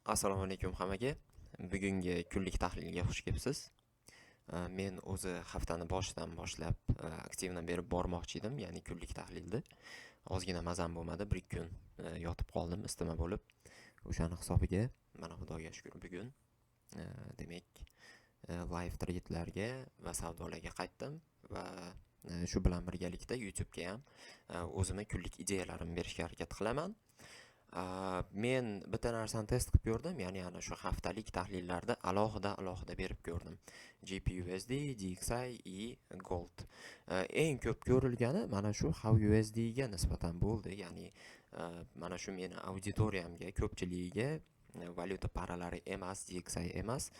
Assalomu alaykum hammaga. Bugungi kunlik tahlilga xush kelibsiz. Men o'zi haftani boshidan boshlab активно berib bormoqchi edim, ya'ni kunlik tahlilni. Ozgina mazam bo'lmadi, 1-2 kun yotib qoldim isitma bo'lib. O'shani hisobiga mana, Xudoga shukur, bugun demak, live trade'larga va savdolarga qaytdim va shu bilan birgalikda YouTube'ga ham o'zimni kunlik ideyalarimni berishga harakat qilaman. Men bitta narsani test qilib ko'rdim, ya'ni ana shu haftalik tahlillarda alohida alohida berib ko'rdim. GBPUSD, DXY и Gold. Eng ko'p ko'rilgani mana shu XAUUSD ga nisbatan bo'ldi, ya'ni mana shu meni auditoriyamga, ko'pchiligiga valyuta paralari emas, DXY emas,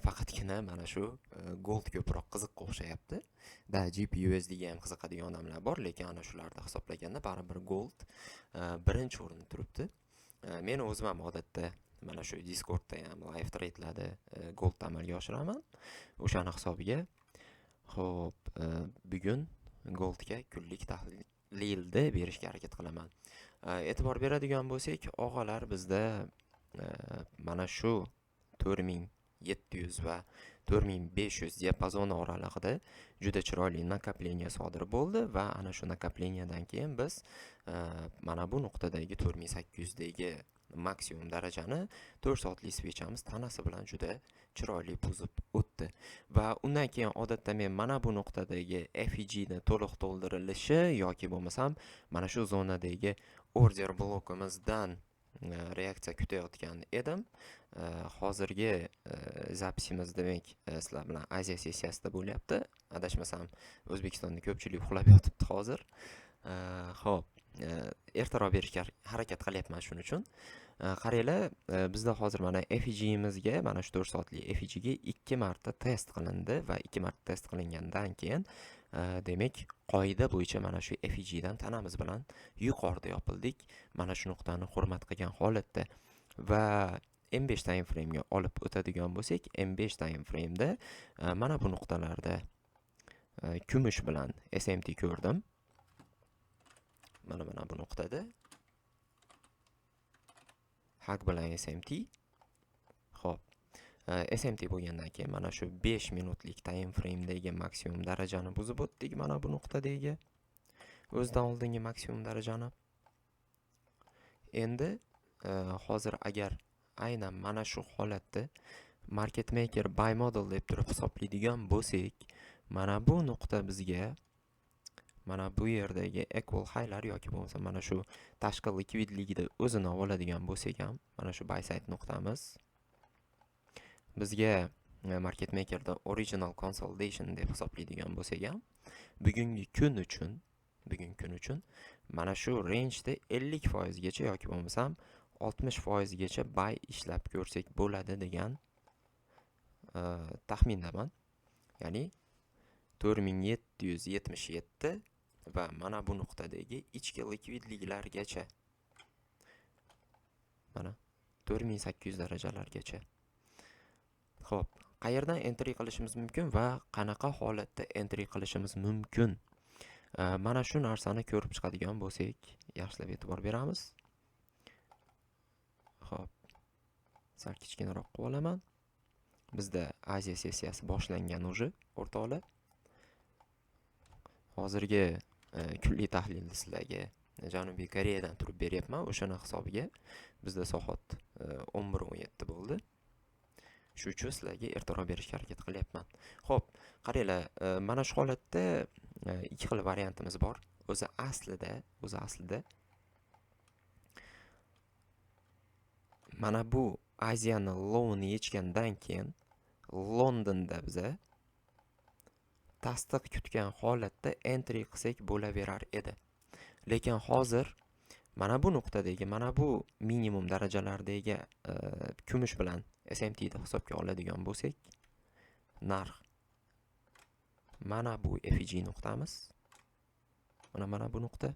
faqatgina mana shu Gold ko'proq qiziqqa o'xshayapti. Да, GBPUSD ga ham qiziqadigan odamlar bor, lekin ana shularni hisoblaganda baribir Gold birinchi o'rinda turibdi. Men o'zim ham odatda mana shu Discordda ham live trade'larda Goldni amalga oshiraman. O'shani hisobiga, xo'p, bugun Goldga kunlik tahlilni berishga harakat qilaman. E'tibor beradigan bo'lsak, og'alar, bizda mana shu 4700 va 4500 diapazoni oralig'ida juda chiroyli накопление sodir bo'ldi va ana shu накопления dan keyin biz mana bu nuqtadagi 4800 dagi maksimum darajani 4 soatlik свеча miz tanasi bilan juda chiroyli buzib o'tdi va undan keyin odatda men mana bu nuqtadagi FVG ni to'liq to'ldirilishi yoki bo'lmasam mana shu zonadagi order blokimizdan reaksiya kutayotgan edim. Hozirgi запись imiz, demak, sizlar bilan Aziya sessiyasida bo'lyapti. Adashmasam, O'zbekistonda ko'pchilik uxlab yotibdi hozir. Xo'p, ertaroq berishga harakat qilyapman shuning uchun. Qaranglar, bizda hozir mana FVGimizga, mana shu 4 soatlik FVGga 2 marta test qilindi va 2 marta test qilingandan keyin, demak, qoida bo'yicha mana shu FVGdan tanamiz bilan yuqorida yopildik. Mana shu nuqtani hurmat qilgan holatda va M5 time frame'ga olib o'tadigan bo'lsak, M5 time frame'da mana bu nuqtalarda kumush bilan SMT ko'rdim. Mana bu nuqtada hak bilan SMT. Xo'p, SMT bo'lgandan keyin mana shu 5 minutlik time frame'dagi maksimum darajani buzib o'tdik, mana bu nuqtadagi o'zidan oldingi maksimum darajani. Endi hozir agar aynan mana shu holatda market maker buy model deb turib hisoblaydigan bo'lsak, mana bu nuqta bizga mana bu yerdagi equal highlar yoki bo'lmasa mana shu tashqi likvidligida o'zini oladigan bo'lsak ham, mana shu buy side nuqtamiz bizga market makerda original consolidation deb hisoblaydigan bo'lsak ham, bugungi kun uchun mana shu rangeda 50% gacha yoki bo'lmasam 60% gacha buy ishlab ko'rsak bo'ladi degan taxmindaman. Ya'ni 4777 va mana bu nuqtadagi ichki likvidliklargacha, mana 4800 darajalargacha. Xo'p, qayerdan entry qilishimiz mumkin va qanaqa holatda entry qilishimiz mumkin? Mana shu narsani ko'rib chiqadigan bo'lsak, yaxshilab e'tibor beramiz. Xo'p, sal kichkinaroq qilib olaman. Bizda Aziya sessiyasi boshlangan уже, o'rtoqlar. Hozirgi kunlik tahlilni sizlarga Janubiy Koreyadan turib beryapman. O'shani hisobiga bizda soat 11:17 bo'ldi. Shu uchun sizlarga ertaroq berishga harakat qilyapman. Xo'p, qaranglar, mana shu holatda ikki xil variantimiz bor. O'zi aslida mana bu Aziyani lowini yechgandan keyin Londonda biza tasdiq kutgan holatda entry qilsak bo'laverar edi. Lekin hozir mana bu nuqtadagi, mana bu minimum darajalardagi kumush bilan SMT ni hisobga oladigan bo'lsak, narx mana bu FVG nuqtamiz. Mana bu nuqta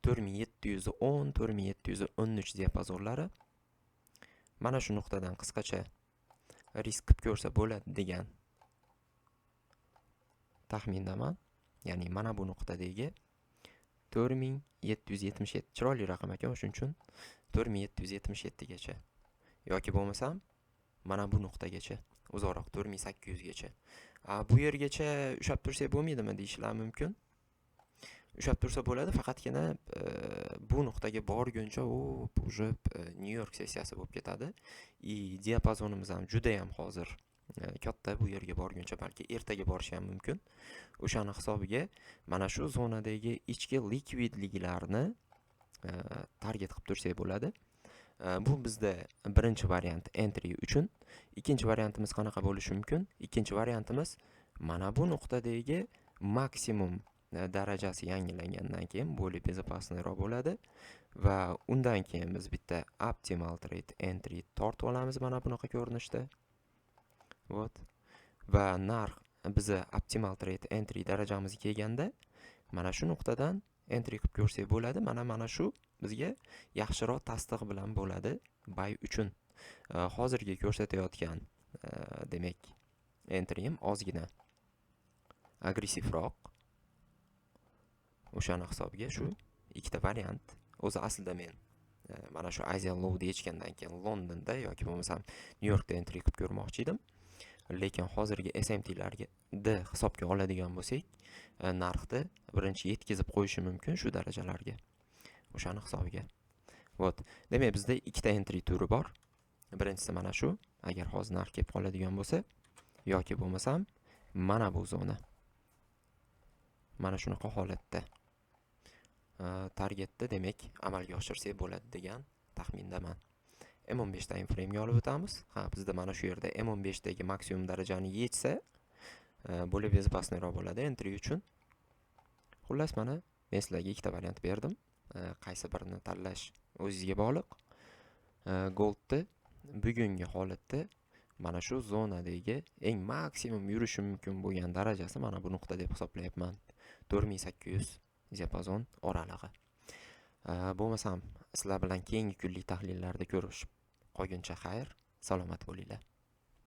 4710, 4713 diapazonlari. Mana shu nuqtadan qisqacha risk qilib ko'rsa bo'ladi degan taxmindaman. Ya'ni mana bu nuqtadagi 4777, chiroyli raqam ekan, shuning uchun 4777 gacha Yoki bo'lmasam mana bu nuqtagacha, uzoqroq, 4800 gacha. A bu yergacha ushlab tursak bo'lmaydimi, deyishlar mumkin. Ushlab tursa bo'ladi, faqatgina bu nuqtaga borguncha u уже Nyu York sessiyasi bo'lib ketadi и diapazonimiz ham judayam hozir katta. Bu yerga borguncha balki ertaga borishi ham mumkin. O'shani hisobiga mana shu zonadagi ichki likvidliklarni target qilib tursak bo'ladi. Bu bizda birinchi variant entry uchun. Ikkinchi variantimiz qanaqa bo'lishi mumkin? Ikkinchi variantimiz mana bu nuqtadagi maksimum darajasi yangilangandan keyin более безопасный roq bo'ladi va undan keyin biz bitta optimal trade entry tortib olamiz mana bunaqa ko'rinishda. Вот. Va narx biza optimal trade entry darajamizga kelganda mana shu nuqtadan entry qilib ko'rsak bo'ladi. Mana shu bizga yaxshiroq tasdiq bilan bo'ladi buy uchun. Hozirgi ko'rsatayotgan demak, entryim ozgina agressivroq. O'shani hisobiga shu ikkita variant. O'zi aslida men mana shu Aziya lowni yechgandan keyin Londonda yoki bo'lmasam Nyu Yorkda entry qilib ko'rmoqchi edim. Lekin hozirgi SMTlarga hisobga oladigan bo'lsak, narxni birinchi yetkazib qo'yishi mumkin shu darajalarga. O'shani hisobiga. Вот. Demak, bizda ikkita entry turi bor. Birinchisi mana shu, agar hozir narx kelib qoladigan bo'lsa, yoki bo'lmasam mana bu zona. Mana shunaqa holatda targetni, demak, amalga oshirsak bo'ladi degan taxmindaman. M15 time frame'ga olib o'tamiz. Ha, bizda mana shu yerda M15 dagi maksimum darajani yechsa, более безопасный roq bo'ladi entry uchun. Xullas, mana men sizlarga ikkita variant berdim. Qaysi birini tanlash o'zingizga bog'liq. Goldni bugungi holatda mana shu zonadagi eng maksimum yurishi mumkin bo'lgan darajasi mana bu nuqta deb hisoblayapman. 4800 diapazon oralig'i. Bo'lmasam sizlar bilan keyingi kunlik tahlillarda ko'rishib qolguncha xayr, salomat bo'linglar.